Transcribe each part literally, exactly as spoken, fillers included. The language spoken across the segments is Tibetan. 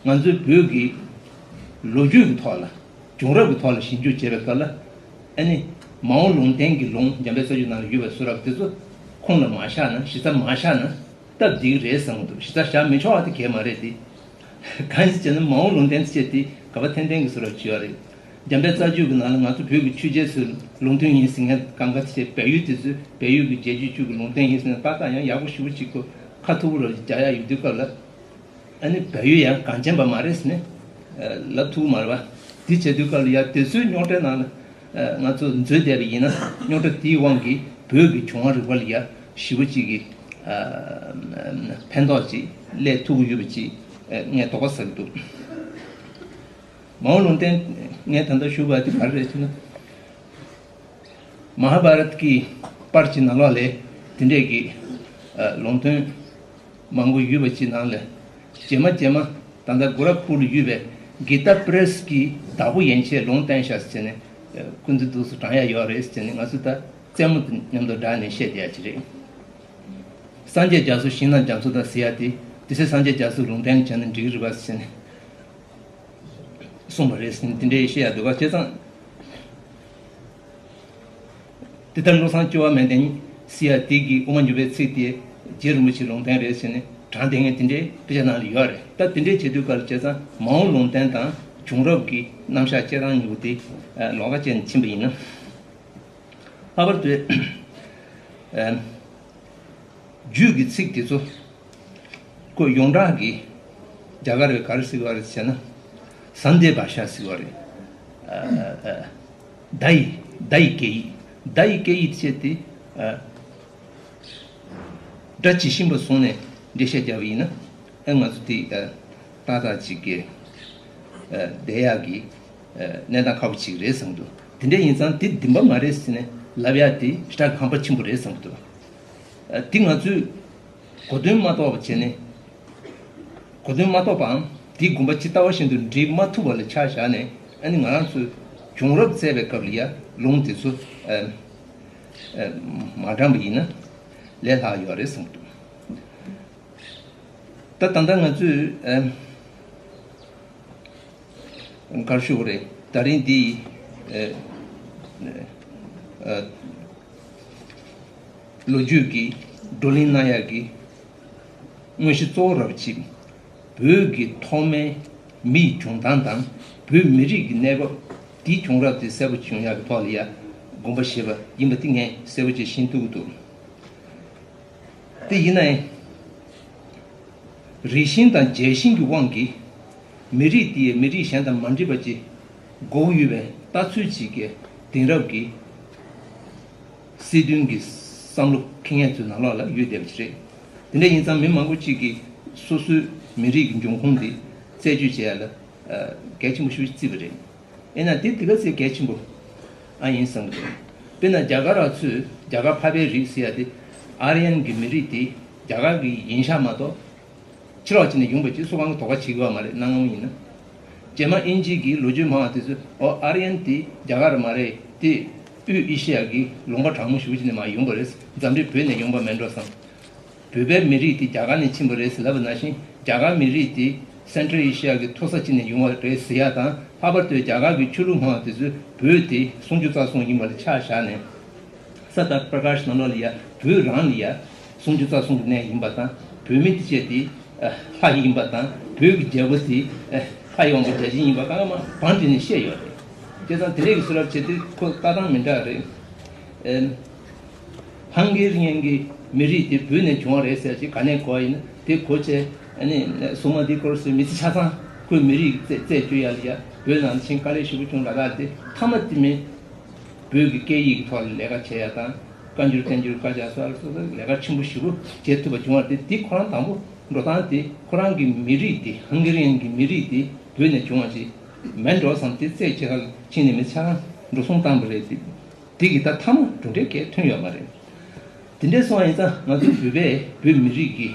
ང་ཚོའི་བོད་ཀྱི་ལོ་རྒྱུས་ཀྱི་ཐོག་ལ། བྱུང་རབས་ཀྱི་ཐོག་ལ་ཞིབ་འཇུག་བྱེད་པའི་སྐབས་ལ། ཨ་ནི་མ་འོངས་ལུང་བསྟན་གྱི་ལུང་འཇམ་དཔལ་རྩ་རྒྱུད་ནང་ལ་ཡོད་པའི་གསུང་རབ་དེ་ཚོ་ཁོང་ལ་མ་བཞག་ན། གཞི་རྩ་མ་བཞག་ན་སྟབས་བདེ་གི་རེད་བསམ་གྱི་འདུག་གཞི་རྩ་བཞག་མི་ཆོག་པ་དེ་གལ་མ་རེད་དེ། གང་ཡིན་ཟེར་ན་མ་འོངས་ལུང་བསྟན་ཟེར་དེ་ག་པ་ཐན་ཐན་གྱི་གསུང་རབ་ཅིག་ཡོད་རེད། འཇམ་དཔལ་རྩ་རྒྱུད་ཀྱི་ནང་ལ་ང་ཚོ་བོད་ཀྱི་ཆོས་རྒྱལ་ཚོའི་ལུང་སྟོན་ཡིན་ཟེར་མཁན་གང་ག་དེ་བྱས། བལ་ཡུལ་དེ་ཚོའི་བལ་ཡུལ་གྱི་རྒྱལ་རྒྱུད་ཅིག་གི་ལུང་བསྟན་ཡིན་ཟེར་ན་ཏག་ཏག་ཡང་ཡག་པོ་ཞེ་པོ་ཅིག་གོ། ཁ་ཐུག་པོ་ར་རྒྱག་ཡག་ཡོད་དུས་སྐབས་ལ། ཨ་ནི་བལ་ཡུལ་ཡང་གངས་ཅན་པ་མ་རེད་ཟེར་ནས་ལབ་ཐུབ་མ་རེད་པ། དེ་བྱེད་དུས་སྐབས་ལ་ཡ་དེ་ཚོའི་རྙོག་དྲའི་ནང་ལ་ང་ཚོ་འཛུལ་བསྡད་པ་ཡིན་ན། རྙོག་དྲ་དེའི་དབང་གིས་བོད་ཀྱི་བྱུང་བ་རིག་པ་ལ་ཡ་ཞེ་པོ་ཅིག་གི་ཕན་ཐོགས་ཅིག་སླེབས་ཐུབ་ཀྱི་ཡོད་པ་ཅིག་ངས་དོགས་པ་ཟ་གི་འདུག་མ་འོངས་ལུང་བསྟན་ངས་ད་ལྟ་ཞུས་པ་དེ་ག་རེ་རེད་ཟེར་ན། མ་ཧཱ་བྷ་རཏ་གི་པར་གྱི་ནང་ལོགས་ལས་དེ་འདྲས་ཀྱི་ལུང་སྟོན་མང་པོ་ཡོད་པ་ཅིག་ནང་ལས། རྗེས་མ་རྗེས་མ་ད་ལྟ་གོ་ར་ཁུལ་ལ་ཡོད་པའི་གི་ཏཱ་པྲེ་སི་གི་བདག་པོ་ཡན་ཆད་ལུང་བསྟན་ཤག་ཟེར་ནས་ཀུན་ཏུ་འདུག་སུ་དྲང་ཡ་ཡོད་རེད་ཟེར་ནས་ང་ཚོ་ད་རྩེད་མོ་མཉམ་དུ་བསྒྲགས་ནས་བཤད་བསྡད་ཡ་ཅིག་རེད། སངས་རྒྱས་རྒྱ་མཚོ་ཞིང་དང་རྒྱ་མཚོ་དང་ཟེར་ཡ་དེ་དེ་ཚེ་སངས་རྒྱས་རྒྱ་མཚོ་ལུང་བསྟན་བྱས་ན་འགྲིག་གི་རེད་པ་ཟེར་ནས། གསུངས་པ་རེད་ཟེར་ནས་དེ་འདྲའི་བཤད་ཡ་འདུག་ག་བྱས་ཙང་། དེ་ལྟར་བློ་བཟང་བཅུ་པ་མན་ཏན་ཟེར་ཡ་དེ་གི་དབུ་མ་འཇུག་པའི་ཚིག་དེ་རྗེ་རིན་པོ་ཆེའི་ལུང་བསྟན་རེད་ཟེར་ནས་དྲངས་བསྡད་མཁན་དེ་འདྲའི་དཔེ་ཆ་ནང་ལ་ཡོད་རེད། ད་དེ་འདྲའི་བྱེད་དུས་སྐབས་ལ་བྱས་ཙང་མ་འོངས་ལུང་བསྟན་དང་བྱུང་རབས་ཀྱི་རྣམ་གཞག་བྱེད་སྟངས་གཉིས་པོ་དེ་ལོགས་ཀ་བྱས་ནས་ཕྱིན་པ་ཡིན་ན། ལྷག་པར་དུ། རྒྱུད་ཀྱི་ཚིག་དེ་ཚོ་ཁོ་ཡོངས་གྲགས་ཀྱི་རྒྱ་གར་བས་ག་རེ་ཟེར་བ་རེད་ཟེར་ན། སན་དེ་བྷ་ཤ་ཟེར་བ་རེད། བརྡ་ཡི་བརྡ་ཡི་སྐད་ཡིག་བརྡ་ཡི་སྐད་ཡིག་བྱས་ཏེ། སྒྲ་ཇི་བཞིན་པ་བཟུང་ནས་འགྲེལ་བཤད་བརྒྱབ་པ་ཡིན་ན། ཨེ་ང་ཚོ་དེ་ཏག་ཏག་ཅིག་གི་བསྡད་ཡག་གི་གནས་སྟངས་ཁག་པོ་ཅིག་རེད་བསམ་འདུག་དེ་འདྲ་ཡིན་ཙང་དེ་བདེན་པ་མ་རེད་ཟེར་ནས་ལབ་ཡག་དེ་ཞེ་དྲག་ཁག་པོ་ཆེན་པོ་རེད་བསམ་འདུག་དེ་ང་ཚོས་གོ་དོན་མ་རྟོགས་པ་བྱས་ནས། གོ་དོན་མ་རྟོགས་པའམ་དེའི་དགོངས་པ་ཇི་ལྟ་བ་བཞིན་དུ་འགྲེལ་མ་ཐུབ་པ་ལ་ཆ་བཞག་ནས། ཨ་ནི་ང་རང་ཚོས་བྱུང་རབས་བཙལ་བའི་སྐབས་ལ་ཡ་ལུང་དེ་ཚོ་མ་དྲངས་པ་ཡིན་ན་ལས་སླ་ཡོད་རེད་བསམ་འདུག་ད་ད་ལྟ་ང་ཚོས་ཨ་ག་རེ་ཞུ་དགོས་རེད། ད་རིང་འདི་ཨ་ཨ་ལོ་རྒྱུས་ཀྱི་བགྲོ་གླེང་གནང་ཡག་གི་དངོས་གཞི་གཙོ་བོ་རབ་ཅིག་བོད་ཀྱི་ཐོག་མའི་མི་ཡི་བྱུང་སྟངས་དང་བོད་མི་རིགས་ཀྱི་གནས་བབ། དེའི་བྱུང་རབས་དེ་གསལ་པོ་བྱུང་ཡག་གི་ཐོག་ལ་ཡ་དགོངས་པ་བཞེས་པ་ཡིན་པ་དེ་ངས་གསལ་པོ་ཅིག་ཤེས་ཐུབ་ཀྱི་འདུག་དེ་ཡིན་ན་ཡང་། རིགས་ཤིང་དང་རྒྱལ་ཤིང་གི་དབང་གིས་མི་རིགས་དེ་ཡིས་མི་རིགས་གཞན་དང་མ་འདྲེས་པ་ཅིག་དགོས་ཀྱི་ཡོད་པའི་ལྟ་ཚུལ་ཅིག་གི་དེང་རབས་ཀྱི་སྲིད་དོན་གྱི་བསམ་བློ་འཁྱེར་མཁན་ཚོའི་ནང་ལོགས་ལ་ཡོད་བསྡད་པ་ཞིག་རེད། དེ་འདྲ་ཡིན་ཙང་མི་མང་པོ་ཅིག་གིས་སོ་སོའི་མི་རིགས་ཀྱི་འབྱུང་ཁུངས་དེ་རྩད་གཅོད་བྱེད་ཡ་ལ་གལ་ཆེན་པོ་ཞིག་བརྩིས་པ་རེད། ཡིན་ན་དེ་དེ་ག་ཚོད་གལ་ཆེན་པོ་ཨ་ཡིན་བསམ་གྱི་འདུག་དཔེར་ན་རྒྱ་གར་བ་ཚོས་རྒྱ་གར་འཕགས་པའི་རིགས་ཟེར་ཡ་དེ་ཨཱརྱན་གྱི་མི་རིགས་དེ་རྒྱ་གར་གྱི་ཡིན་ཤག་མ་གཏོགས། ཕྱི་ལོགས་ཕྱིན་ནས་ཡོང་བ་ཅིག་སུ་གང་གིས་དོགས་པ་བྱེད་ཀྱི་ཡོད་མ་རེད། གནའ་སྔ་མོ་ཡིན་ན། རྗེས་མ་དབྱིན་ཇི་གི་ལོ་རྒྱུས་སྨྲ་བ་དེ་ཚོས་ཨོ་ཨཱརྱན་དེ་རྒྱ་གར་མ་རེད། དེ་དབུས་ཨེ་ཤི་ཡ་གི་ལུང་པ་གྲང་མོ་ཞེ་པོ་ཅིག་ནས་མར་ཡོང་བ་རེད། འཛམ་གླིང་བོད་ནས་ཡོང་པ་མིན་འགྲོ་བསམ། བོད་པའི་མི་རིགས་དེ་རྒྱ་གར་ནས་ཕྱིན་པ་རེད་ཟེར་ལབ་པ་ནང་བཞིན། རྒྱ་གར་མི་རིགས་དེ་སེན་ཊྲལ་ཨེ་ཤི་ཡ་གི་མཐོ་ས་ཅིག་ནས་ཡོང་བ་རེད་ཟེར་ཡ་དང་། ལྷག་པར་དུ་རྒྱ་གར་གྱི་ཆོས་ལུགས་སྨྲ་བ་དེ་ཚོས་བོད་དེ་སུམ་ཅུ་རྩ་གསུམ་ཡིན་པ་ལ་ཆ་བཞག་ནས། ས་དྷ་པྲ་ཀཱཤ་ནང་ལོགས་ལ་ཡ་བོད་རང་ལ་ཡ་སུམ་ཅུ་རྩ་གསུམ་གྱི་གནས་ཡིན་པ་དང་། བོད་མི་དེ་བཅས་དེ་ལྷ་ཡིན་པ་དང་། བོད་ཀྱི་རྒྱལ་པོ་དེ་ལྷ་ཡི་དབང་པོ་བརྒྱ་བྱིན་ཡིན་པ་གང་ག་མ་བང་བསྒྲིགས་ནས་བཤད་ཡོད་རེད། བྱས་ཙང་དེ་འདྲས་ཀྱི་གསུང་རབ་བྱེད་དུས་ཁོ་ལྟ་སྟངས་མི་འདྲ་རེད། ཨེམ། ཧང་གེ་རི་ཡན་གྱི་མི་རིགས་དེ་བོད་ནས་བྱུང་བ་རེད་ཟེར་ཅིག་ག་ནས་གོ་ཡིན་ན། དེ་གོ་བྱས་ཨ་ནི་སོ་མ་དི་ཀོར་སི་མི་ཚེ་ཆ་ཚང་ཁོའི་མི་རིགས་རྩད་རྩད་གཅོད་ཡ་ལ་ཡ་བོད་ནང་ཕྱིན་དཀའ་ལས་ཞེ་པོ་བྱུང་ལ་ད། དེ་མཐའ་མ་དེ་མིན་བོད་ཀྱི་སྐད་ཡིག་གི་ཐོག་ལ་ལས་ཀ་བྱེད་ཡ་དང་། བཀའ་འགྱུར་བསྟན་འགྱུར་བཀའ་རྒྱ་སོགས་སོགས་ལས་ཀ་ཆེན་པོ་ཞེ་པོ་བྱེད་ཐུབ་པ་བྱུང་བ་དེ། དེ་ཁོ་རང་དང་པོ་འགྲོ་སྟངས་དེ་ཁོ་རང་གི་མི་རིགས་དེ་ཧང་གེ་རི་ཡན་གྱི་མི་རིགས་དེ་བོད་ནས་བྱུང་བ་ཅིག་མིན་འགྲོ་བསམ་སྟེ་རྩད་གཅོད་ག་ལ་ཕྱིན་ནས་མི་ཚེ་གང་འགྲོ་སོང་བཏང་བ་རེད་དེ། དེ་གི་ད་མཐའ་མ་གྲུབ་འབྲས་གལ་ཐོན་ཡོད་མ་རེད། དེ་འདྲས་སོང་བ་ཡིན་ཙང་ང་ཚོ་བོད་པས་བོད་མི་རིགས་ཀྱི་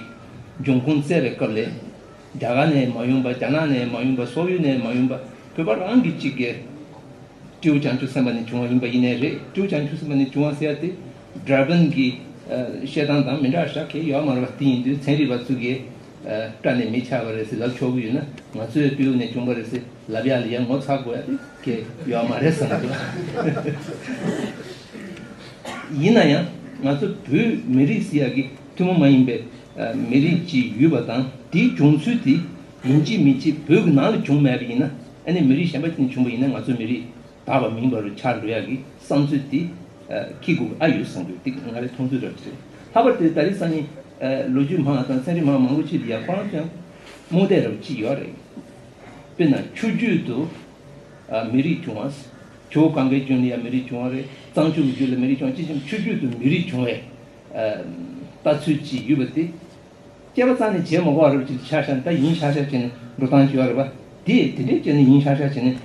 འབྱུང་ཁུངས་བཙལ་བའི་སྐབས་ལ། རྒྱ་གར་ནས་མ་ཡོང་པ། རྒྱ་ནག་ནས་མ་ཡོང་པ། སོག་ཡུལ་ནས་མ་ཡོང་པ། བོད་པ་རང་གི་གཅིག་གི་སྤྲེའུ་བྱང་ཆུབ་སེམས་དཔའ་ནས་བྱུང་བ་ཡིན་པ་ཡིན་ནའི་རེད། སྤྲེའུ་བྱང་ཆུབ་སེམས་དཔའ་ནས་བྱུང་བ་ཟེར་ཡ་དེ་ཌར་བན་གྱི་བཤད་སྟངས་དང་མི་འདྲ་ཤག་གི་ཡོད་མ་རེད་པ། དེ་ཡིན་དུས་ཚན་རིག་པ་ཚོ་གིས་ ཨ་སྐྲ་ནས་མི་ཆགས་པ་རེད་ཟེར་ལབ་ཆོག་གི་ཡོད་ན། ང་ཚོའི་སྤྲེའུ་ནས་བྱུང་བ་རེད་ཟེར་ལབ་ཡག་ལ་ཡང་ངོ་ཚ་དགོས་ཡ་དེ་གས་ཡོད་མ་རེད་བསམ་གྱི་འདུག་ཡིན་ན་ཡང་ང་ཚོ་བོད་མི་རིགས་ཟེར་ཡག་གི་ཐུན་མོང་མ་ཡིན་པའི་ཨ་མི་རིགས་ཅིག་ཡོད་པ་དང་། དེའི་བྱུང་ཚུལ་དེ་ཡིན་གཅིག་མིན་གཅིག་བོད་ཀྱི་ནང་ལ་བྱུང་མེད་པ་ཡིན་ན། ཨ་ནི་མི་རིགས་གཞན་པ་ཅིག་ནས་བྱུང་བ་ཡིན་ན་ང་ཚོ་མི་རིགས་དག་པ་མིན་པ་རུ་ཆགས་འགྲོ་ཡག་གི་བསམ་ཚུལ་དེ་ཨ་འཁྱེར་དགོས་ཀྱི་ཨ་ཡོད་བསམ་གྱི་འདུག་དེ་ང་རའི་མཐོང་ཚུལ་རབ་ཅིག་རེད། ལྷག་པར་དུ་ད་རེས་སང་ཉིན་ཨ་ལོ་རྒྱུས་མང་བ་དང་ཚན་རིག་མང་མང་པོ་ཅིག་ལ་ཡ་ཁོ་རང་ཚོའི་རྨོངས་དད་རབ་ཅིག་ཡོད་རེད། དཔེར་ན་ཆུ་རྒྱུད་དུ་ཨ་མི་རིགས་བྱུང་བ། ཇོ་བོ་གངྒཱའི་ལྗོངས་ལ་ཡ་མི་རིགས་བྱུང་བ་རེད། གཙང་ཆུ་གི་རྒྱུད་ལ་མི་རིགས་བྱུང་བ། ཅི་བྱས་ཆུ་རྒྱུད་དུ་མི་རིགས་བྱུང་བའི་ཨ་ལྟ་ཚུལ་ཅིག་ཡོད་པ་དེ། སྐྱེས་པ་རྩ་ནས་བྱེད་མ་དགོས་པ་རབ་ཅིག་ཆ་བཞག་ན། ད་ཡིན་ཤག་ཤག་བྱས་ནས་འགྲོ་སྟངས་ཅིག་ཡོད་རེད་པ། དེ་དེ་འདྲས་བྱས་ནས་ཡིན་ཤག་ཤག་བྱས་ནས་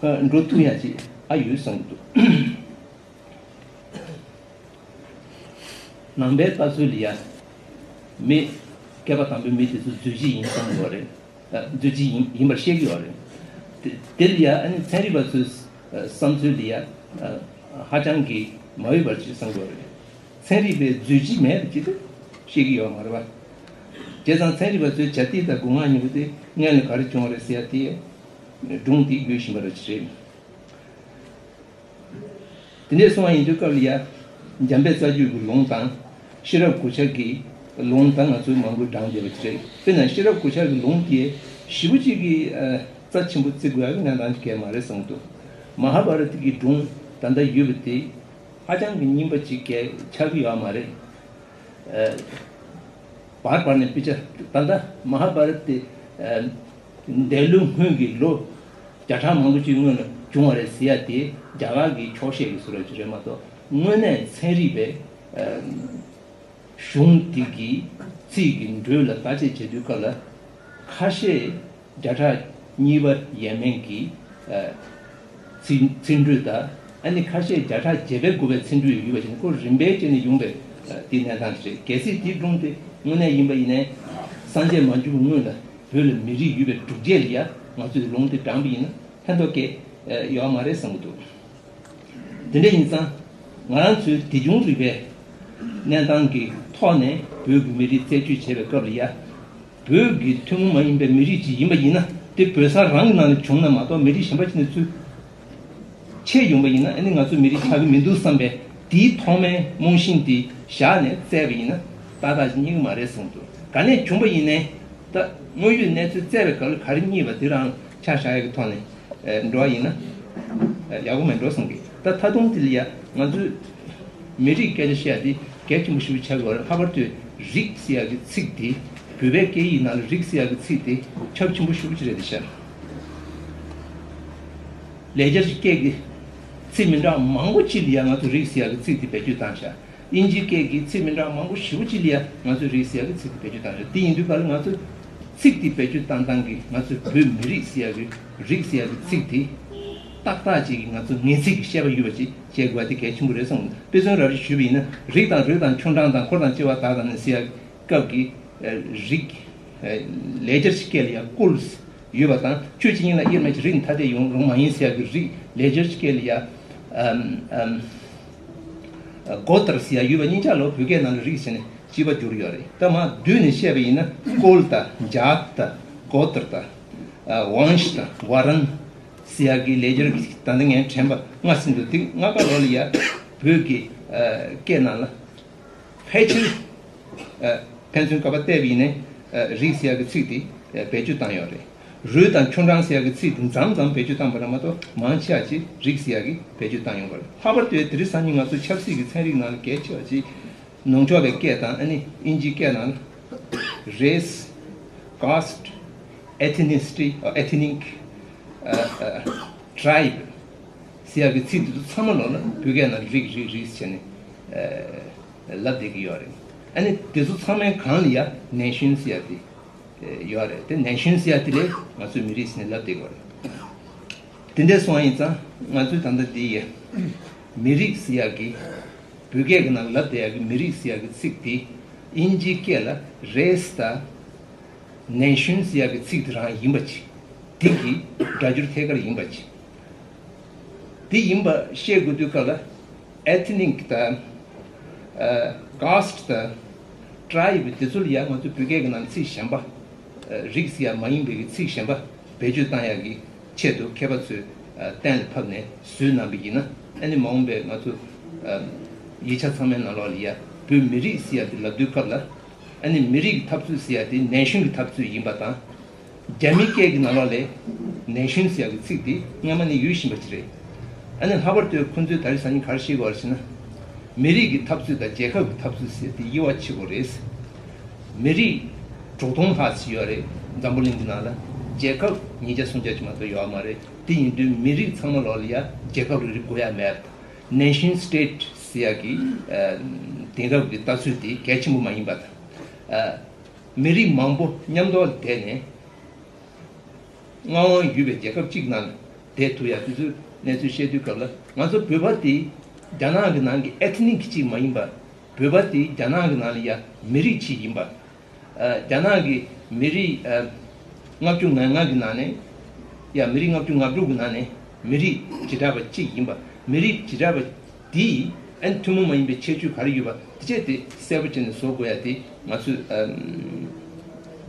ཨ་འགྲོ་ཐུབ་ཡག་ཅིག་ཨ་ཡོད་བསམ་གྱི་འདུག་ནང་པའི་ལྟ་ཚུལ་ལ་ཡ་མི་སྐྱེས་པ་དང་པོའི་མི་དེ་ཚོ་རྫུས་ཅིག་ཡིན་བསམ་གྱི་ཡོད་རེད། ཨ་རྫུས་ཅིག་ཡིན་ཡིན་པར་བཤད་ཀྱི་ཡོད་རེད། དེ་དེ་ལ་ཡ་ཨ་ནི་ཚན་རིག་པ་ཚོའི་ཨ་བསམ་ཚུལ་ལ་ཡ་ཨ་ཧ་ཅང་གི་མ་འོས་པར་ཅིག་བསམ་གྱི་ཡོད་རེད། ཚན་རིག་པས་རྫུས་ཅིག་མེད་པ་ཅིག་ཏུ་བཤད་ཀྱི་ཡོད་མ་རེད་པ། བྱས་ཙང་ཚན་རིག་པ་ཚོས་བྱ་ཏི་དང་སྒོ་ང་གཉིས་པོ་དེ་སྔོན་ལ་ག་རེ་བྱུང་བ་རེད་ཟེར་ཡ་དེ་སྒྲུང་དེ་དགོས་བཞིན་པ་རེད་ཅེས་རེད། དེ་འདྲས་སོང་བ་ཡིན་དུས་སྐབས་ལ་ཡ། འཇམ་དཔལ་རྩ་རྒྱུད་ཀྱི་ལུང་དང་། ཤེས་རབ་གུས་ཕྱག་གི་ལུང་དང་། ང་ཚོས་མང་པོས་བགྲངས་བསྡད་པ་ཅིག་རེད། དཔེར་ན་ཤེས་རབ་གུས་ཕྱག་གི་ལུང་དེ་ཞེ་པོ་ཅིག་གི་ཨ་རྩ་ཆེན་པོ་བརྩི་དགོས་ཡག་གི་གནས་སྟངས་ཅིག་གང་ཡང་མ་རེད་བསམ་གྱི་འདུག་མ་ཧཱ་བྷ་ར་ཏ་གི་སྒྲུང་ད་ལྟ་ཡོད་པ་དེ་ཧ་ཅང་གི་རྙིང་པ་ཅིག་གང་ཡང་ཆགས་ཀྱི་ཡོད་མ་རེད། ཨ་བར་བར་ནས་དཔེ་ཆ་ད་ལྟ་མ་ཧཱ་བྷ་ར་ཏ་དེ་ཨ་འདས་ལོ་སྔོན་གྱི་ལོ་བརྒྱ་ཕྲག་མང་པོ་ཅིག་སྔོན་ལ་བྱུང་བ་རེད་ཟེར་ཡ་དེ་རྒྱ་གར་གྱི་འཁྱོག་བཤད་ཀྱི་བཟོ་འདྲ་ཅིག་རེད་མ་གཏོགས། དངོས་གནས་ཚན་རིག་པས་ཨ་གཞུང་དེ་གི་ཚིག་གི་འགྲོས་ལ་བརྟག་དཔྱད་བྱེད་དུས་སྐབས་ལ་ཁ་ཤས་བརྒྱ་ཕྲག་གཉིས་པ་ཡས་མས་ཀྱི་ཨ་ཚིག་ཚིག་འགྲོས་དང་། ཨ་ནི་ཁ་ཤས་བརྒྱ་ཕྲག་བརྒྱད་པའི་དགུ་པའི་ཚིག་འགྲོས་ཡོད་པ་བཞིན། ཁོ་རིམ་པས་བྱས་ནས་ཡོང་བའི་ཨ་དེ་གནས་སྟངས་རེད། གལ་སྲིད་དེའི་སྒྲུང་དེ་དངོས་གནས་ཡིན་པ་ཡིན་ན། སངས་རྒྱས་མ་བྱོན་པའི་སྔོན་ལ་བོད་ལ་མི་རིགས་ཡོད་པའི་སྒྲུབ་བྱེད་ལ་ཡ་ང་ཚོས་ལུང་དེ་དྲངས་པ་ཡིན་ན་ཕན་ཐོགས་སྐད་ཡོད་མ་རེད་བསམ་གྱི་འདུག་དེ་འདྲ་ཡིན་ཙང་། ང་རང་ཚོའི་དེ་བྱུང་རིག་པའི་གནས་སྟངས་ཀྱི་ཐོག་ནས་བོད་ཀྱི་མི་རིགས་རྩད་གཅོད་བྱེད་པའི་སྐབས་ལ་ཡ། བོད་ཀྱི་ཐུན་མོང་མ་ཡིན་པའི་མི་རིགས་ཅིག་ཡིན་པ་ཡིན་ན། དེ་བོད་ས་རང་གི་ནང་ནས་བྱུང་ན་མ་གཏོགས། མི་རིགས་གཞན་པ་ཅིག་ནས་ཚུར་ཆད་ཡོང་པ་ཡིན་ན། ཨ་ནི་ང་ཚོ་མི་རིགས་ཆགས་ཀྱི་མི་འདུག་བསམ་པའི་དེའི་ཐོག་མའི་རྨོངས་ཤིང་དེ་བཞག་ནས་བཙལ་བ་ཡིན་ན་ཏག་ཏག་ཅིག་རྙེད་ཀྱི་མ་རེད་བསམ་འདུག་ག་ནས་བྱུང་པ་ཡིན་ནའི། ད་དངོས་ཡོད་གནས་ཚུལ་བཙལ་བའི་སྐབས་ལ་ག་རེ་རྙེད་པ་དེ་རང་ཆ་བཞག་ཡག་གི་ཐོག་ནས་ཨ་འགྲོ་བ་ཡིན་ན་ཨ་ཡག་པོ་མེད་འགྲོ་བསམ་གི། ད་ད་དུང་དེ་ལ་ཡ་ང་ཚོས་མི་རིགས་སྐད་ཆ་བཤད་ཡ་དེ་གལ་ཆེན་པོ་ཞེ་པོ་ཆགས་ཀྱི་ཡོད་རེད། ལྷག་པར་དུ་རིགས་ཟེར་ཡ་གི་ཚིག་དེ་བོད་པའི་སྐད་ཡིག་ནང་ལ་རིགས་ཟེར་ཡ་གི་ཚིག་དེ་ཁྱབ་ཆེན་པོ་ཞེ་པོ་ཅིག་རེད་དེ་ཤག་ལེགས་སྦྱར་གྱི་སྐད་ཀྱི་ཚིག་མི་འདྲ་མང་པོ་ཅིག་ལ་ཡ་ང་ཚོ་རིགས་ཟེར་ཡ་གི་ཚིག་དེ་བེད་སྤྱོད་བཏང་ཤག་དབྱིན་ཇིའི་སྐད་ཀྱི་ཚིག་མི་འདྲ་མང་པོ་ཞེ་པོ་ཅིག་ལ་ཡ་ང་ཚོས་རིགས་ཟེར་ཡ་གི་ཚིག་དེ་བེད་སྤྱོད་བཏང་ཤག་དེ་ཡིན་དུས་ག་ལ་ང་ཚོས་ཚིག་དེ་བེད་སྤྱོད་བཏང་སྟངས་ཀྱིས་ང་ཚོས་བོད་མི་རིགས་ཟེར་ཡ་གི་རིགས་ཟེར་ཡ་གི་ཚིག་དེ་ཏག་ཏག་ཅིག་གིས་ང་ཚོ་ངེས་ཚིག་གི་བཤད་པ་ཡོད་པ་ཅིག་བྱེད་དགོས་པ་དེ་གལ་ཆེན་པོ་རེད་བསམ། དཔེ་མཚོན་རབ་རེ་ཞུས་པ་ཡིན་ན། རིགས་དང་རུས་དང་ཆུང་འབྲིང་དང་། འཁོར་དང་སྐྱེ་བ་དག་དང་ནི་ཟེར་ཡ་སྐབས་ཀྱི་ཨ་རིགས་ཨ་ལེགས་སྦྱར་གྱི་སྐད་ལ་ཡ་ཀུལ་ཡོད་པ་དང་། ཆོས་ཅན་ཡིན་ལ་དབྱེར་མེད་ཅིང་། རིགས་ནི་ཐ་དད་ཡོད་རུང་མ་ཡིན་ཟེར་ཡ་གི་རིགས་ལེགས་སྦྱར་གྱི་སྐད་ལ་ཡ་ཨམ་ཨམ་ཨ་གོ་ཏར་ཟེར་ཡ་ཡོད་པ་གཉིས་ཆ་ལོ་བོད་སྐད་ནང་ལ་རིགས་ཟེར་ནས་གཅིག་པ་བསྒྱུར་ཡོད་རེད། ད་མར་བསྡུས་ནས་བཤད་པ་ཡིན་ན། ཀོལ་དང་ཇཱཏ་དང་གོ་ཏར་དང་ཨ་ཝང་ཤ་དང་ཝ་རན་ཟེར་ཡ་གི་ལེགས་སྦྱར་གྱི་ད་ལྟ་ངས་དྲན་པ་སྔ་ཟིན་འདུག་དེ་སྔ་ག་ལོ་ལ་ཡ་བོད་ཀྱི་ཨ་སྐད་ནང་ལ་ཕལ་ཆེར་ཨ་ཕན་ཚུན་ཀ་པ་བལྟས་པ་ཡིན་ནའི་ཨ་རིགས་ཟེར་ཡ་གི་ཚིག་དེ་ཨ་བེད་སྤྱོད་བཏང་ཡོད་རེད། རུས་དང་ཆུང་འབྲིང་ཟེར་ཡ་གི་ཚིག་དེ་མཚམས་མཚམས་བེད་སྤྱོད་བཏང་པ་རེད་མ་གཏོགས། མང་ཆེ་བ་ཅིག་རིགས་ཟེར་ཡ་གི་བེད་སྤྱོད་བཏང་ཡོང་བ་རེད། ལྷག་པར་དུ་དེ་རིང་སང་ཉིན་ང་ཚོ་ཆབ་སྲིད་ཀྱི་ཚན་རིག་ནང་ལ་གལ་ཆེ་བ་ཅིག་ནུབ་ཕྱོགས་པའི་སྐད་དང་། ཨ་ནི་དབྱིན་ཇིའི་སྐད་ནང་ལ་རེས། ཀཱསྟ། ཨེ་ཐི་ནི་སི་ཊི། ཨེ་ཐི་ནིག་ཨ་ཊ་རའིབ་ཟེར་ཡ་གི་ཚིག་དེ་ཚོ་ཚང་མ་ལོག་ལ་བོད་སྐད་ནང་རིགས་རིགས་རིགས་བྱས་ནས་ཨ་ལབ་བསྡད་ཀྱི་ཡོད་རེད། ཨ་ནི་དེ་ཚོ་ཚང་མའི་སྒང་ལ་ཡ་ནེ་ཤན་ཟེར་ཡ་དེ་ཡོད་རེད། དེ་ནེ་ཤན་ཟེར་ཡ་དེ་ལས་ང་ཚོས་མི་རིགས་ཟེར་ནས་ལབ་བསྡད་ཀྱི་ཡོད་རེད། དེ་འདྲ་སོང་བ་ཡིན་ཙང་ང་ཚོས་ད་ལྟ་འདི་ཡི་མི་རིགས་ཟེར་ཡག་གི་བོད་སྐད་ཀྱི་ནང་ལབ་བསྡད་ཡག་གི་མི་རིགས་ཟེར་ཡག་གི་ཚིག་དེ་དབྱིན་ཇིའི་སྐད་ལ་རེས་དང་ནེ་ཤན་ཟེར་ཡག་གི་ཚིག་དེ་རང་ཡིན་པ་ཅིག་དེ་གི་སྒྲ་སྒྱུར་ཐད་ཀར་ཡིན་པ་ཅིག་དེ་ཡིན་པ་བཤད་དགོས་དུས་སྐབས་ལ་ཨེ་ཐི་ནིག་དང་ཨ་ཀཱསྟ་དང་ བཀྲལ་ཡོད་པའི་དེ་ཚོ་ལ་ཡང་ང་ཚོས་བོད་སྐད་ཀྱི་ནང་ཚིག་གཞན་པ། རིགས་ཡ་མ་ཡིན་པའི་གི་ཚིག་གཞན་པ་བེད་སྤྱོད་བཏང་ཡག་གི་ཆེད་དུ་མཁས་པ་ཚོས་གཏན་ལ་ཕབ་ནས་བཟོས་གནང་བ་ཡིན་ན། ཨ་ནི་མ་འོངས་པའི་ང་ཚོ་ཡིག་ཆ་ཚང་མའི་ནང་ལོགས་ལ་ཡ་བོད་མི་རིགས་ཟེར་ཡ་དེ་ལབ་དུས་སྐབས་ལ། ཨ་ནི་མི་རིགས་ཀྱི་འཐབ་རྩོད་ཟེར་ཡ་དེ་ནན་ཤོན་གྱི་འཐབ་རྩོད་ཡིན་པ་དང་། རྒྱ་མི་སྐད་ཀྱི་ནང་ལོགས་ལས་ནན་ཤོན་ཟེར་ཡག་གི་ཚིག་དེ་སྔ་མ་ནས་ཡོད་བཞིན་པ་ཅིག་རེད། ཨ་ནི་ལྷག་པར་དུ་ཁོང་ཚོས་ད་རེས་སང་ཉིན་ག་རེ་བཤད་དགོས་རེད་ཟེར་ན། མི་རིགས་ཀྱི་འཐབ་རྩོད་དང་རྒྱལ་ཁབ་ཀྱི་འཐབ་རྩོད་ཟེར་དེ་དབྱེ་བ་ཕྱེ་དགོས་རེད། མི་རིགས་དྲུག་སྟོང་ལྷག་ཅིག་ཡོད་རེད་འཛམ་བུ་གླིང་གི་ནང་ལ། རྒྱལ་ཁབ་ཉིས་བརྒྱ་སུམ་བརྒྱ་ཅིག་མ་གཏོགས་ཡོད་མ་རེད། དེ་ཡིན་དུས་མི་རིགས་ཚང་མ་ལོགས་ལ་ཡ་རྒྱལ་ཁབ་རེ་རེ་དགོས་ཡ་མེད་པ་དང་། Nation State ཟེར་ཡག་གི་དེང་རབས་ཀྱི་ལྟ་ཚུལ་དེ་གལ་ཆེན་པོ་མ་ཡིན་པ་དང་། མི་རིགས་མང་པོ་མཉམ་དུ་བསྡད་ནས་མངའ་དབང་ཡོད་པའི་རྒྱལ་ཁབ་གཅིག་ནང་བསྡད་ཐུབ་ཡ་དེ་ཚོའི་གནས་ཚུལ་བཤད་དུས་སྐབས་ལ། ང་ཚོ་བོད་པ་དེ་རྒྱ་ནག་གི་ནང་གི་ethnic གཅིག་མ་ཡིན་པར། བོད་པ་དེ་རྒྱ་ནག་གི་ནང་ལ་ཡ་མི་རིགས་གཅིག་ཡིན་པ། རྒྱ་ནག་གི་མི་རིགས་ལྔ་བཅུ་ང་ལྔ་གི་ནང་ནས་ཡ་མི་རིགས་ལྔ་བཅུ་ང་དྲུག་གི་ནང་ནས་མི་རིགས་བྱེ་བྲག་པ་གཅིག་ཡིན་པ། མི་རིགས་བྱེ་བྲག་པ་དེས་ཨན་ཐུན་མོང་མ་ཡིན་པའི་ཁྱད་ཆོས་ག་རེ་ཡོད་པ་དེ་བྱས་ཏེ་གསལ་པོ་བྱས་ནས་བཟོ་དགོས་ཡ་དེ་ང་ཚོས་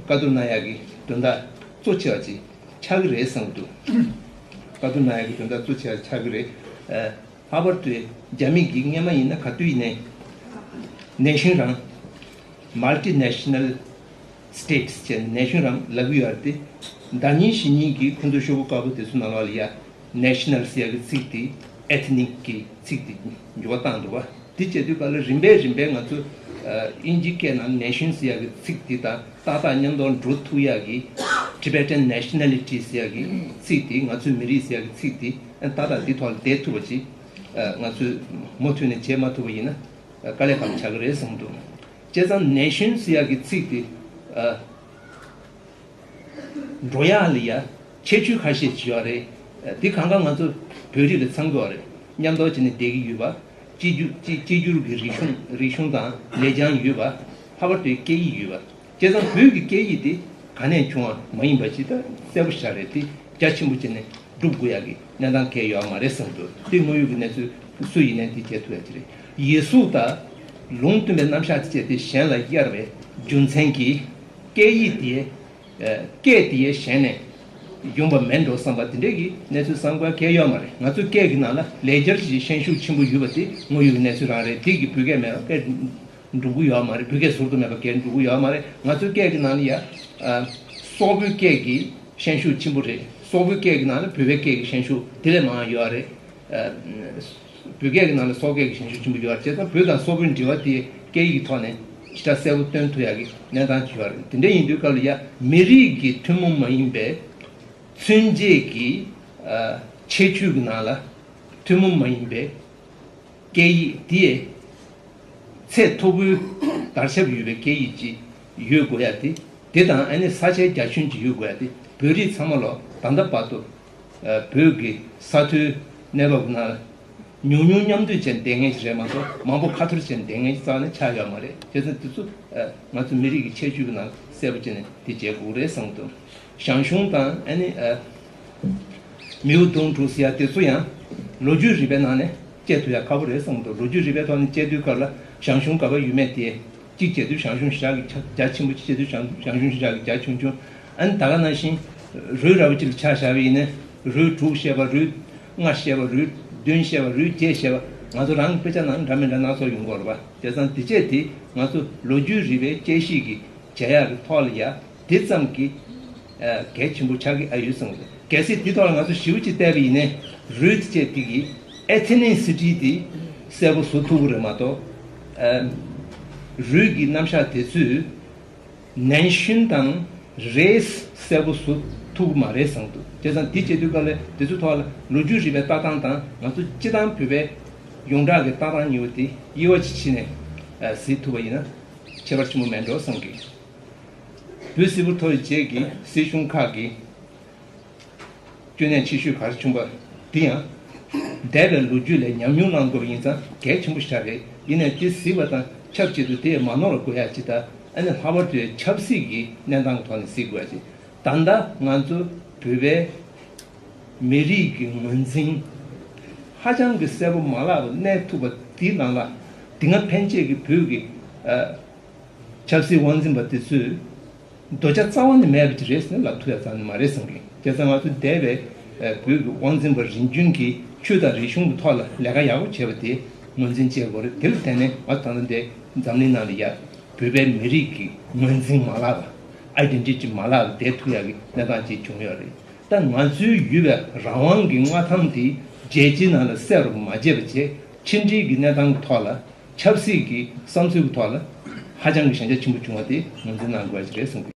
བཀའ་བསྡུར་གནང་ཡ་གི་དོན་དག་གཙོ་ཆེ་བ་ཅིག་ཆགས་ཀྱི་རེད་བསམ་གྱི་འདུག་བཀའ་བསྡུར་གནང་ཡ་གི་དོན་དག་གཙོ་ཆེ་བ་ཆགས་ཀྱི་རེད། ལྷག་པར་དུ་རྒྱ་མི་གིས་སྔོན་མ་ཡིན་ན་ག་དུས་ཡིན་ནའི་ནན་ཤོན་རང་། Multinational States ཅེས་ནན་ཤོན་རང་ལབ་ཀྱི་ཡོད་རེད་དེ། ཟླ་ཉིན་ཞེ་ཉིན་གྱི་ཁོང་ཚོའི་ཤོག་བུ་དཀར་པོ་དེ་ཚོ་ནང་ལོགས་ལ་ཡ་National ཟེར་ཡ་གི་ཚིག་དེ་Ethnic གི་ཚིག་དེ་འགྱུར་བ་བཏང་འདུག་བ། དེ་བྱེད་དུས་ག་ལ་རིམ་པས་རིམ་པས་ང་ཚོ་དབྱིན་ཇིའི་སྐད་ནང་Nation ཟེར་ཡ་གི་ཚིག་དེ་དང་ཏག་ཏག་མཉམ་དུ་འགྲོ་ཐུབ་ཡ་གི་Tibetan Nationality ཟེར་ཡ་གི་ཚིག་དེ། ང་ཚོའི་མི་རིགས་ཟེར་ཡ་གི་ཚིག་དེ་ཏག་ཏག་འདི་ཐོག་ལ་བསྡད་ཐུབ་པ་ཅིག་ང་ཚོས་མུ་མཐུད་ནས་བྱེད་མ་ཐུབ་པ་ཡིན་ན། དཀའ་ལས་ཁག་པོ་ཆགས་ཀྱི་རེད་བསམ་འདུག་བྱས་ཙང་Nation ཟེར་ཡག་གི་ཚིག་དེ་ཨ། འགྲོ་ཡག་ལ་ཡ་ཁྱད་ཆོས་ཁ་ཤས་ཅིག་ཡོད་རེད། དེ་གང་ག་ང་ཚོ་བོད་རིགས་ལ་ཚང་དགོས་རེད། མཉམ་དུ་བྱས་ནས་བསྡད་ཀྱི་ཡོད་པ། གཅིག་གྱུར་གཅིག་གཅིག་གྱུར་གྱི་རིག་གཞུང་རིག་གཞུང་དང་ལེགས་བྱང་ཡོད་པ། ལྷག་པར་དུ་སྐད་ཡིག་ཡོད་པ། བྱས་ཙང་བོད་ཀྱི་སྐད་ཡིག་དེ་ག་ནས་བྱུང་བ་མ་ཡིན་པ་ཅིག་ད་གསལ་པོ་ཞིག་རེད་དེ། རྒྱ་ཆེན་པོ་བྱས་ནས་སྒྲུབ་དགོས་ཡག་གི་གནས་སྟངས་གང་ཡང་ཡོད་མ་རེད་བསམ་འདུག་དེ་དངོས་ཡོད་ཀྱི་གནས་ཚུལ་སུ་ཡིན་ནའི་དེ་བྱེད་ཐུབ་ཡག་ཅིག་རེད། ཡིག་གཟུགས་དང་ལུང་སྟོན་པའི་རྣམ་གཞག་དེ་བྱས་ཏེ་གཞན་ལ་གཡར་བའི་རྒྱུ་མཚན་གྱིས་སྐད་ཡིག་དེ་སྐད་དེ་གཞན་ནས་ཡོང་པ་མེད་འགྲོ་བསམ་པ་དེ་འདྲས་ཀྱི་གནས་ཚུལ་བསམ་དགོས་གང་ཡང་ཡོད་མ་རེད། ང་ཚོའི་སྐད་ཀྱི་ནང་ལ་ལེགས་སྦྱར་གྱི་ཤན་ཤུགས་ཆེན་པོ་ཡོད་པ་དེ་དངོས་ཡོད་ཀྱི་གནས་ཚུལ་རང་རེད། དེ་གི་བོད་སྐད་མེད་པ་སྐད་འགྲོ་གི་ཡོད་མ་རེད། བོད་སྐད་ཟུར་དུ་མེད་པ་སྐད་འགྲོ་གི་ཡོད་མ་རེད། ང་ཚོའི་སྐད་ཀྱི་ནང་ལ་ཡ་ཨ། སོག་པོའི་སྐད་ཀྱི་ཤན་ཤུགས་ཆེན་པོ་རེད། སོག་པོའི་སྐད་ཀྱི་ནང་ལ་བོད་པའི་སྐད་ཀྱི་ཤན་ཤུགས་དེ་ལས་མང་བ་ཡོད་རེད། ཨ། བོད་སྐད་ཀྱི་ནང་ལ་སོག་སྐད་ཀྱི་ཤན་ཤུགས་ཆེན་པོ་ཡོད་རེད། བྱས་ཙང་བོད་དང་སོག་པོའི་འབྲེལ་བ་དེ་སྐད་ཡིག་གི་ཐོག་ནས་ཞེ་དྲག་གསལ་པོ་སྟོན་ཐུབ་ཡག་གི་གནས་སྟངས་ཅིག་ཡོད་རེད། དེ་འདྲ་ཡིན་དུས་སྐབས་ལ་ཡ་མི་རིགས་ཀྱི་ཐུན་མོང་མ་ཡིན་པའི་མཚོན་བྱེད་ཀྱི་ཨ། ཁྱད་ཆོས་ཀྱི་ནང་ལ་ཐུན་མོང་མ་ཡིན་པའི་སྐད་ཡིག་དེ་ཚད་མཐོ་པོའི་དར་ཁྱབ་ཡོད་པའི་སྐད་ཡིག་ཅིག་ཡོད་དགོས་ཡ་དེ། དེ་དང་ཨ་ནི་ས་ཆའི་རྒྱ་ཁྱོན་ཅིག་ཡོད་དགོས་ཡ་དེ། བོད་རིགས་ཚང་མ་ལོ་ད་ལྟ་བར་དུ་བོད་ཀྱི་ས་མཐོའི་གནས་བབ་ནང་ཉུང་ཉུང་མཉམ་འདུས་བྱས་བསྡད་མཁན་ཞིག་རེད་མ་གཏོགས། མང་པོ་ཁ་འཐོར་བྱས་བསྡད་མཁན་ཞིག་རྩ་བ་ནས་ཆགས་ཡོད་མ་རེད། བྱས་ཙང་དེ་ཚོ་ང་ཚོ་མི་རིགས་ཀྱི་ཁྱད་ཆོས་ཀྱི་ནང་གསལ་པོ་བྱས་ནས་དེ་བྱེད་དགོས་རེད་བསམ་གྱི་འདུག་ཞང་ཞུང་དང་ཨ་ནི་ཨ། མིའུ་གདུང་དྲུག་ཟེར་ཡ་དེ་ཚོ་ཡང་ལོ་རྒྱུས་རིག་པའི་ནང་ནས་དཔྱད་ཐུབ་ཡ་ཁག་པོ་རེད་བསམ་གྱི་འདུག་ལོ་རྒྱུས་རིག་པའི་ཐོག་ནས་དཔྱད་དུས་སྐབས་ལ་ཞང་ཞུང་ག་པར་ཡོད་མེད་དེ། གཅིག་བྱས་དུས་ཞང་ཞུང་ཞེ་དྲག་གི་རྒྱ་ཆེན་པོ། གཅིག་བྱས་དུས་ཞང་ཞང་ཞུང་ཞེ་དྲག་གི་རྒྱ་ཆུང་ཆུང་། ཨ་ནི་ད་ག་ནང་བཞིན་རུས་ར་བ་གཅིག་ལ་ཆ་བཞག་པ་ཡིན་ན་རུས་དྲུག་བཤད་པ། རུས་ལྔ་བཤད་པ། རུས་བདུན་བཤད་པ། རུས་བརྒྱད་བཤད་པ། ང་ཚོ་རང་གི་དཔེ་ཆ་ནང་འདྲ་མི་འདྲ་སྣ་ཚོགས་ཡོང་གི་ཡོད་རེད་པ། བྱས་ཙང་དེ་བྱས་དེ་ང་ཚོ་ལོ་རྒྱུས་རིག་པའི་དཔྱད་གཞི་གི་བྱ་ཡག་གི་ཐོག་ལ་ཡ་དེ་ཙམ་གྱི་ཨ། གལ་ཆེན་པོ་ཆགས་ཀྱི་ཨ་ཡོད་བསམ་གྱི་འདུག་གལ་སྲིད་དེ་ཐོག་ལ་ང་ཚོ་ཞིབ་ཅིག་བལྟས་པ་ཡིན་ན་རུས་བཅས་དེ་གི་ethnicity དེ་གསལ་པོ་བཟོ་ཐུབ་ཀྱི་རེད་མ་གཏོགས། ཨ། རུས་ཀྱི་རྣམ་གཞག་དེ་ཚོས་ནན་ཤུན་དང་རེས་གསལ་པོ་བཟོ་ཐུབ་ཀྱི་མ་རེད་བསམ་གྱི་འདུག་བྱས་ཙང་དེ་བྱེད་དུས་སྐབས་ལ་དེ་ཚོ་ཐོག་ལ་ལོ་རྒྱུས་རིག་པའི་ལྟ་སྟངས་དང་ང་ཚོ་སྤྱི་བཏང་བོད་པའི་ཡོངས་གྲགས་ཀྱི་ལྟ་སྟངས་གཉིས་པོ་དེ་དབྱེ་བ་ཅིག་ཕྱེ་ནས་ཨ། གཟིགས་ཐུབ་པ་ཡིན་ན་ཁྱད་པར་ཆེན་པོ་མེད་འགྲོ་བསམ་གྱི། བོད་སིལ་བུར་ཐོར་བའི་རྗེས་ཀྱི་སྲིད་གཞུང་ཁག་གི་སྐྱོན་གནད་ཆེ་ཤོས་ག་རེ་བྱུང་པ་འདི་ཡང་། འདས་པའི་ལོ་རྒྱུས་ལས་ཉམས་མྱོང་བླངས་དགོས་པ་ཡིན་ཙང་གལ་ཆེན་པོ་ཞིག་རེད། ཡིན་ནའི་དེ་གཟིགས་པ་དང་ཆབས་ཅིག་ཏུ་དེ་ཡང་མ་ནོར་དགོས་ཡ་ཅིག་དང་། ཨ་ནི་ལྷག་པར་དུ་ཆབ་སྲིད་ཀྱི་གནས་སྟངས་ཀྱི་ཐོག་ནས་གཟིགས་དགོས་ཡ་ཅིག་ད་ལྟ་ང་ཚོ་བོད་པའི་མི་རིགས་ཀྱི་ངོས་འཛིན་ཧ་ཅང་གི་གསལ་པོ་མ་བརླག་པར་གནས་ཐུབ་པ་འདི་ནང་ལ། འདི་སྔ་ཕན་ཆད་ཀྱི་བོད་ཀྱི་ཨ། ཆབ་སྲིད་དབང་འཛིན་པ་དེ་ཚོས་འདོད་ཆགས་རྩ་བ་ནས་མེད་པ་ཅིག་རེད་ཟེར་ན་ལབ་ཐུབ་ཡ་རྩ་ནས་མ་རེད་བསམ་གི། བྱས་ཙང་ང་ཚོ་འདས་པའི་ཨ་བོད་ཀྱི་དབང་འཛིན་པ་རིམ་བྱོན་གྱིས་ཆོས་དང་རིག་གཞུང་གི་ཐོག་ལ་ལས་ཀ་ཡག་པོ་བྱས་པ་དེ་ངོས་འཛིན་བྱེད་དགོས་རེད། དེ་ལ་བརྟེན་ནས་ང་ད་ལྟ་འདི་འཛམ་གླིང་ནང་ལ་ཡ་བོད་པའི་མི་རིགས་ཀྱི་ངོས་འཛིན་མ་བརླག་པ། ཨའི་ཌེན་ཊི་ཊི་མ་བརླག་པ་བསྡད་ཐུབ་ཡ་གི་གནས་སྟངས་ཅིག་བྱུང་ཡོད་རེད། ད་ང་ཚོའི་ཡོད་པའི་རང་དབང་གི་མངའ་ཐང་དེ་རྒྱལ་སྤྱིའི་ནང་ལ་གསལ་རུ་མ་བྱས་པ་བྱས། ཕྱི་འབྲེལ་གྱི་གནས་སྟངས་ཀྱི་ཐོག་ལ། ཆབ་སྲིད་ཀྱི་བསམ་ཚུལ་གྱི་ཐོག་ལ་ཧ་ཅང་གི་ཞན་ཆ་ཆེན་པོ་བྱུང་བ་དེ་ངོས་འཛིན་གནང་དགོས་པ་ཞིག་རེད་གསུངས་འདུག།